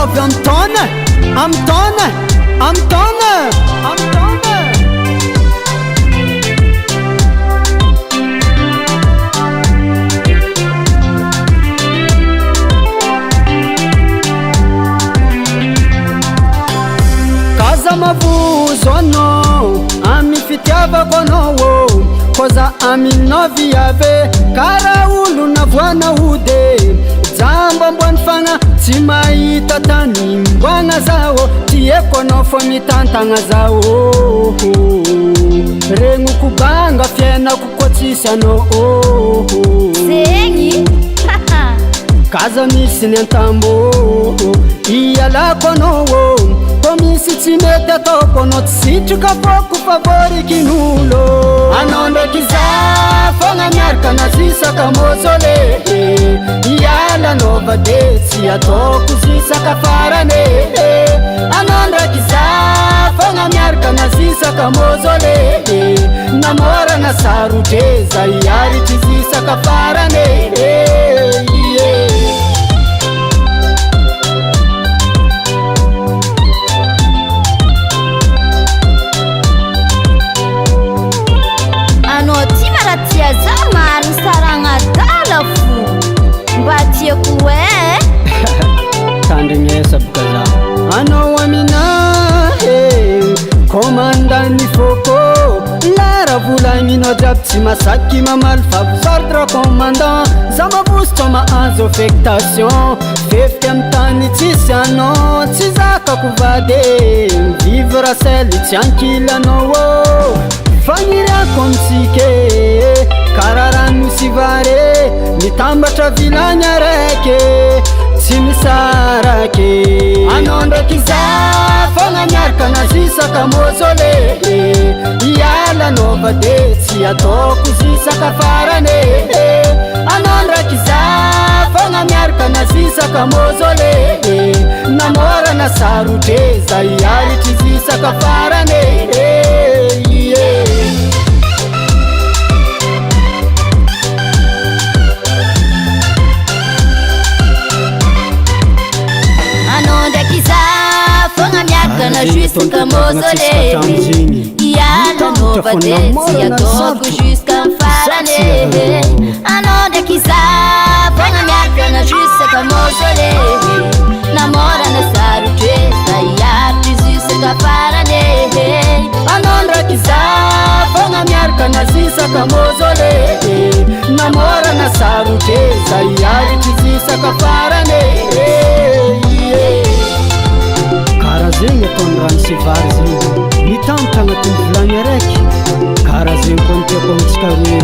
Ataovy amin'ny taona, amin'ny taona, amin'ny taona, amin'ny taona. Kaza mavozo anao amin'ny fitiavako anao ô Koa za aminao viavy karaha olona voana ody Jamba ambony fagna tsy mahita tany imboagna za ô Tieko anao fô mitantagna za ô Regniko banga fiainako koa tsisy anao ô Zegny! Kaza misy ny antambo ialako anao ô Tô misy tsy mety ataoko anao tsy sitraka fôko fa voarikin'olo Anao ndraiky za fogna miaraka na zisaka mausolée Iala anao va de tsy ataoko zisaka farany Anao ndraiky za fogna miaraka na zisaka mausolée Namôra na sarotre za hiaritry zisaka farany. Anao ty ma raha tia za marigny saragna adala fo mba tiako eh. Tandrignesa boka za anao aminahy e Commandant-ny foko Lara volagninao jiaby tsy masaky mamaly fa vous ordre commandant Za mavozo mahazo affectation Fefiky amy tany tsisy anao tsy zakako vady Vivre seul tsy ankilanao ô Fagniriako amitsika e karaha rano sy vary Mitambatra vilagny araiky tsy misaraky Anao ndraiky za fogna miaraka na zisaka mausolée Iala anao va de tsy ataoko zisaka farany Anao ndraiky za fogna miaraka na zisaka mausolée Namôra na sarotre za hiaritry zisaka farany. Anao ndraiky za fogna miaraka na jusqu'à mausolée Iala anao va de tsy ataoko jusqu'à farany Anao ndraiky za fogna miaraka na jusqu'à mausolée Namôra na sarotre za hiaritry jusqu'à farany. Anao ndraiky za fogna miaraka na zisaka mausolée Namôra na sarotre za hiaritry zisaka farany. Karaha zegny ataony rano sy vary zegny mitambatra agnatin'ny vilagny araiky. Karaha zegny koa ny tiako amintsika roe.